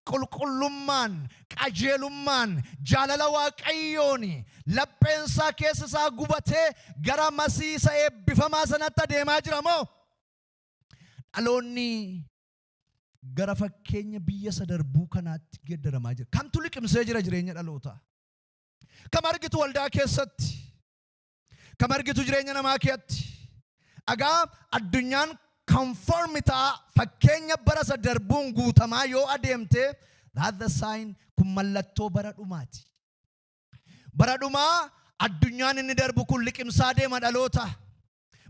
qulqullummaan, qajeelummaan, jaalala Waaqayyoon lapheensaa keessa isaa gubatee gara Masiisa eebbifamaa sanatti adeemaa jira moo dhaloonni gara fakkeenya biyya isa darbuu kanaatti geeddaramaa jira? Kamtu liqimsee jira jireenya dhalootaa? Kam argitu waldaa keessatti? Kam argitu jireenya namaa keessatti? Agaa addunyaan conform ta'a, fakkeenya bara isa darbuun guutamaa yoo adeemte, that the sign, kun mallattoo bara dhumaati. Bara dhumaa addunyaan inni darbu kun liqimsaa deema dhaloota.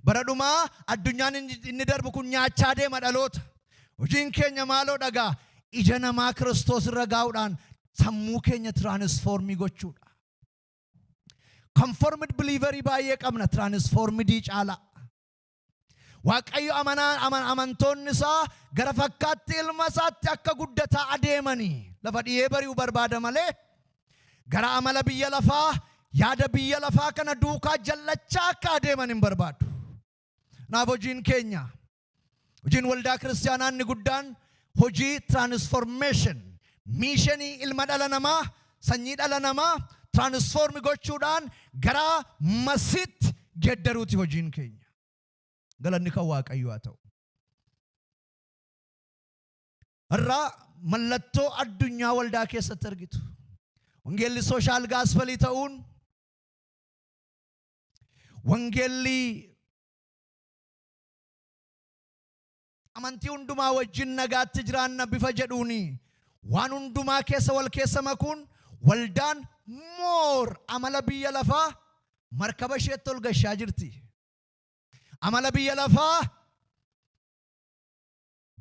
Bara dhumaa addunyaan inni darbu kun nyaachaa deema dhaloota. Hojiin keenya maaloo dhagaa ija namaa Kiristoos irra gaa'uudhaan sammuu keenya transformii gochuudha. Conformed believerii baay'ee qabna transformedii caalaa. Waaqayyo amantoonni isaa gara fakkaatti ilma isaatti akka guddataa adeemanii lafa dhiyee bari'uu barbaada malee gara amala biyya lafaa, yaada biyya lafaa kana duukaa jallachaa akka adeeman hin barbaadu. Kanaaf hojiin keenya, hojiin waldaa kiristaanaa inni guddaan hojii transformation, missionii ilma dhala namaa, sanyii dhala namaa transform gochuudhaan gara Masiitti geeddaruuti hojiin keenya. Galanni kan Waaqayyoo haa ta'u. Irraa mallattoo addunyaa waldaa keessatti argitu. Wangeelli social gospelii ta'uun, wangeelli amantii hundumaa wajjin nagaatti jiraanna bifa jedhuuni waan hundumaa keessa wal keessa makuun, waldaan more amala biyya lafaa markaba isheetti ol gashaa jirti. Amala biyya lafaa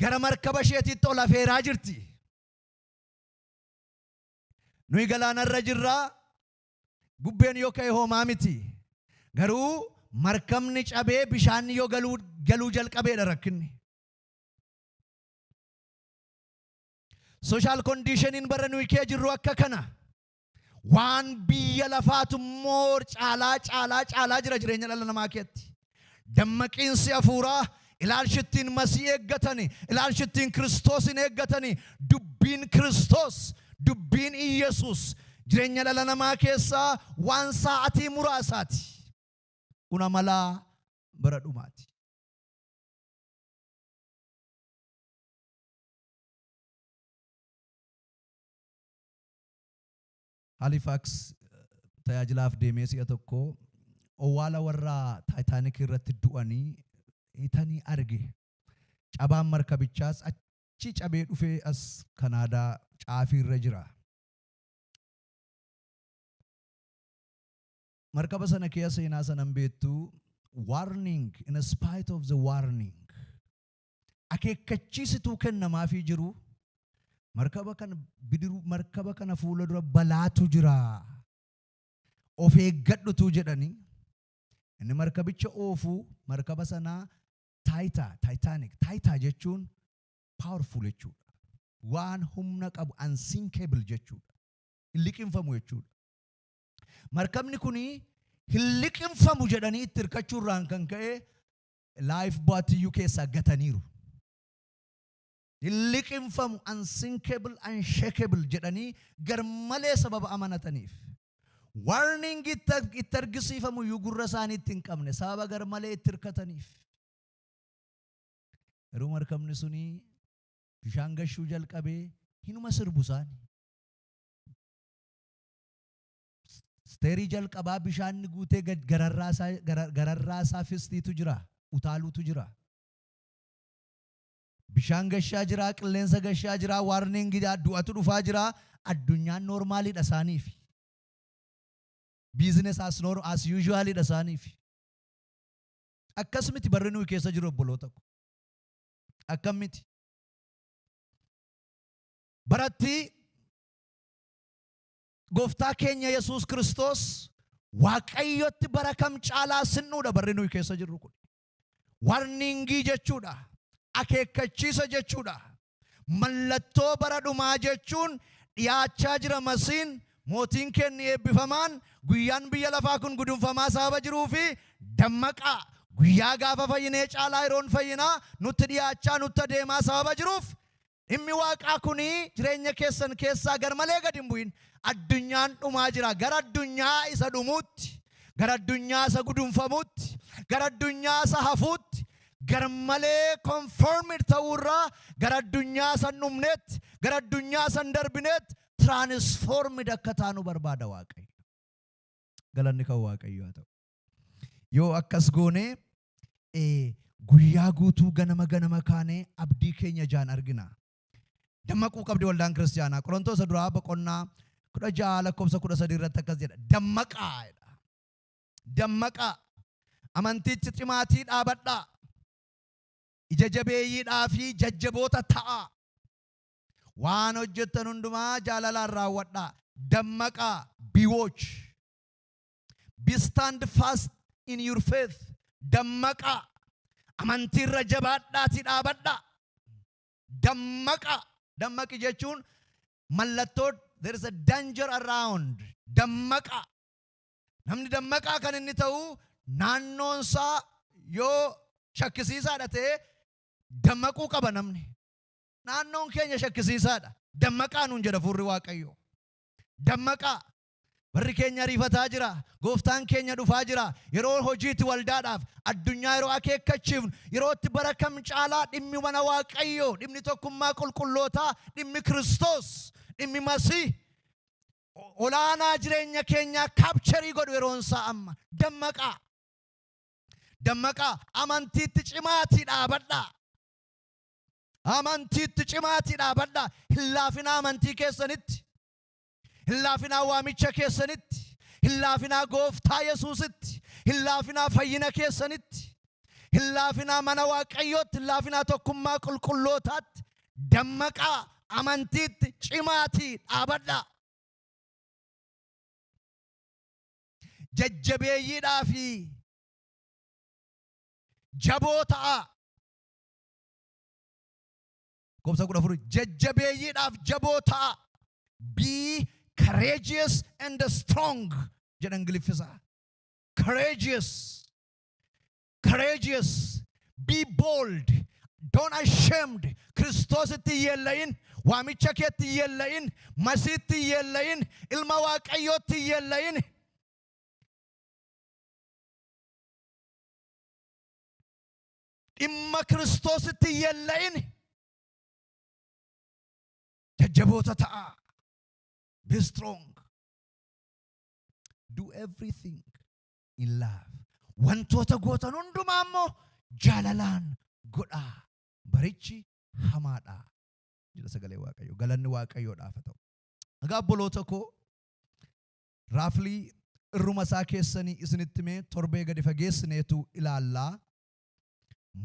gara markaba isheetitti ol afeeraa jirti. Nuyi galaanarra jirraa, bubbeen yoo ka'e homaa miti. Garuu markabni cabee bishaan yoo galuu jalqabeedha rakkinni. Social conditioniin bara nuyi kee jirru akka kana. Waan biyya lafaatu immoo caalaa caalaa caalaa jira jireenya dhala namaa keetti. Dammaqiinsi hafuuraa, ilaalchi ittiin Masii eeggatani, ilaalchi ittiin Kiristoosin eeggatani, dubbiin Kiristoos, dubbiin Iyyasuus jireenya dhala namaa keessaa waan sa'atii muraasaati. Kun amala bara dhumaati. Halifax tajaajilaaf deemee si'a tokko owwaala warra Taayitaanik irratti du'anii itanii arge. Cabaan markabichaas achi cabee dhufee as Kanaadaa caafii irra jira. Markaba sana keessa seenaa sanan beektu, warning, in spite of the warning, akeekkachiisituu kennamaafii jiru, markaba kana bidiruu markaba kana fuula dura balaatu jira, of eeggadhutu jedhanii, inni markabicha oofuu markaba sanaa Taayitaa Titanic, Taayitaa jechuun powerful jechuudha, waan humna qabu, unsinkable jechuudha, hin liqinfamu jechuudha. Markabni kuni hin liqinfamu jedhanii itti hirkachuurraan kan ka'e lifeboatiyyuu keessaa gataniiru. Hin liqinfamu, unsinkable, unshakable jedhanii garmalee sababa amanataniif. Warning itti argisiifamu iyyuu gurra isaanii itti hin qabne sababa garmalee itti hirkataniif. Yeroo markabni suni bishaan gashuu jalqabee hinuma sirbu isaani. Stairii jalqabaa bishaan guutee gararraa isaa fistiitu jira, utaaluutu jira. Bishaan gashaa jira, qilleensa gashaa jira, warning du'atu dhufaa jira. Addunyaan normaliidha isaaniif. Business as usualidha isaaniif. Akkasumatti barri nuyi keessa jiru, obboloota ko. Akkam miti. Baratti gooftaa keenya Yesuus Kiristoos Waaqayyotti bara kam caalaa sinnuudha barri nuyi keessa jirru kun. Warningii jechuudha. Akeekkachiisa jechuudha. Mallattoo bara dhumaa jechuun dhiyaachaa jira Masiin, mootiin keenya eebbifamaan, guyyaan biyya lafaa kun gudunfamaa sababa jiruu fi dammaqaa, guyyaa gaafa fayyinee caalaa yeroon fayyinaa nutti dhiyaachaa nutti adeemaa sababa jiruuf, dhimmi Waaqaa kuni jireenya keessan keessaa garmalee gad hin bu'in. Addunyaan dhumaa jira, gara addunyaa isa dhumuutti, gara addunyaa isa gudunfamuutti, gara addunyaa isa hafuutti, garmalee conformed ta'uurraa gara addunyaa isa hin dhumneetti, gara addunyaa isa hin darbineetti transformed akka taanu barbaada Waaqayyo. Galanni kan Waaqayyo haa ta'u. Yoo akkas goone, guyyaa guutuu ganama ganama kaanee abdii keenya ijaan argina. Dammaquu qabdi waldaan kiristaanaa. Qorontoota duraa boqonnaa 16 lakkoofsa 13 irratti akkas jedha. Dammaqaa jedha. Dammaqaa. Amantichi cimaatii dhaabadhaa. Ija jabeeyyiidhaa fi jajjaboota ta'aa. Waan hojjettan hundumaa jaalalaan raawwadhaa. Dammaqaa. Be watch. Be stand fast in your faith. Dammaqaa. Amantiirra jabaadhaatii dhaabadhaa. Dammaqaa. Dammaqi jechuun mallattoo there is a danger around. Dammaqaa. Namni dammaqaa kan inni ta'u naannoonsaa yoo shakkisiisaadha ta'e dammaquu qaba namni. Naannoon keenya shakkisiisaadha. Dammaqaa nuun jedha Hafuurri Waaqayyoo. Dammaqaa. Barri keenya ariifataa jira. Gooftaan keenya dhufaa jira. Yeroo hojiitti waldaadhaaf addunyaa yeroo akeekkachiifnu, yeroo itti bara kam caalaa dhimmi mana Waaqayyoo, dhimmi tokkummaa qulqullootaa, dhimmi Kiristoos, dhimmi Masii olaanaa jireenya keenyaa capture godhu yeroon isaa amma. Dammaqaa. Dammaqaa. Amantiitti cimaatii dhaabadhaa. Amantiitti cimaatii dhaabadhaa. Hin laafinaa amantii keessanitti. Hin laafinaa waamicha keessanitti. Hin laafinaa gooftaa Yesuusitti. Hin laafinaa fayyina keessanitti. Hin laafinaa mana Waaqayyootti. Hin laafinaa tokkummaa qulqullootaatti. Dammaqaa, amantiitti cimaatii dhaabadhaa. Jajjabeeyyiidhaa fi jaboo ta'aa. Lakkoofsa 14, jajjabeeyyiidhaaf jaboo ta'a. Be Courageous and strong jedha Ingiliffisaa. Courageous. Courageous. Be bold. Don't ashamed. Kiristoositti hin yeella'in. Waamicha keetti hin yeella'in. Masiitti hin yeella'in. Ilma Waaqayyootti hin yeella'in. Dhimma Kiristoositti hin yeella'in. Jajjaboota ta'aa. Be strong. Do everything in love. Wantoota gootan hundumaa immoo jaalalaan godhaa. Barichi hamaadha. Jedha sagalee Waaqayyoo. Galanni Waaqayyoodhaaf haa ta'u. Egaa obboloota koo, raaflii irruma isaa keessanii isinitti mee torbee gadi fageessineetu ilaallaa.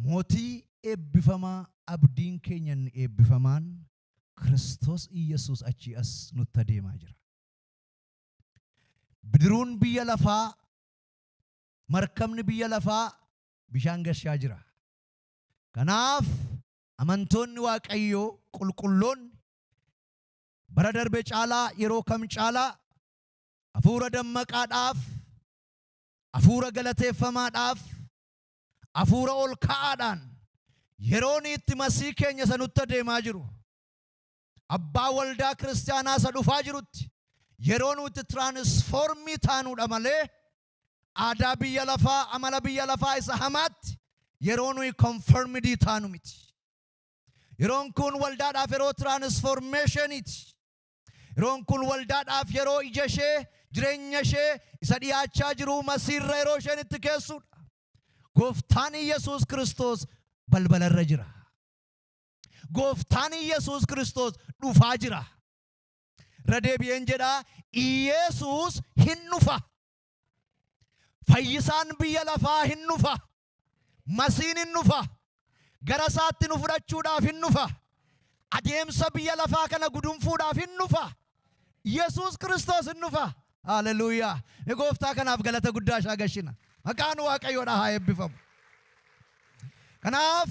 Mootii eebbifamaa, abdiin keenya inni eebbifamaan Kiristoos Iyyasuus achii as nutti adeemaa jira. Bidiruun biyya lafaa, markabni biyya lafaa bishaan gashaa jira. Kanaaf amantoonni Waaqayyoo qulqulloonni bara darbe caalaa, yeroo kam caalaa hafuura dammaqaadhaaf, hafuura galateeffamaadhaaf, hafuura ol ka'aadhaan yeroon itti masii keenya isa nutti adeemaa jiru, abbaa waldaa kiristaanaa isa dhufaa jirutti yeroo nuti transform taanuudha malee aadaa biyya lafaa, amala biyya lafaa isa hamaatti yeroo nuyi conformed taanu miti. Yeroon kun waldaadhaaf yeroo transformationiiti. Yeroon kun waldaadhaaf yeroo ija ishee, jireenya ishee isa dhiyaachaa jiru masiirra yeroo isheen itti keessudha. Gooftaan Iyyasuus Kiristoos balbalarra jira. Gooftaan Iyyasuus Kiristoos dhufaa jira. Irra deebi'een jedhaa, Iyesuus hin dhufa. Fayyisaan biyya lafaa hin dhufa. Masiin hin dhufa. Gara isaatti nu fudhachuudhaaf hin dhufa. Adeemsa biyya lafaa kana gudunfuudhaaf hin dhufa. Yesuus Kiristoos hin dhufa. Haleluuyaa. Gooftaa kanaaf galata guddaa ishaa gashina. Maqaan Waaqayyoodha haa eebbifamu. Kanaaf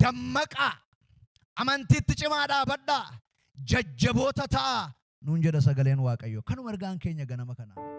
dammaqaa. Amantiitti cimaa dhaabadhaa. Jajjaboota ta'aa. Nuun jedha sagaleen Waaqayyoo. Kanuma ergaan keenya ganama kanaa.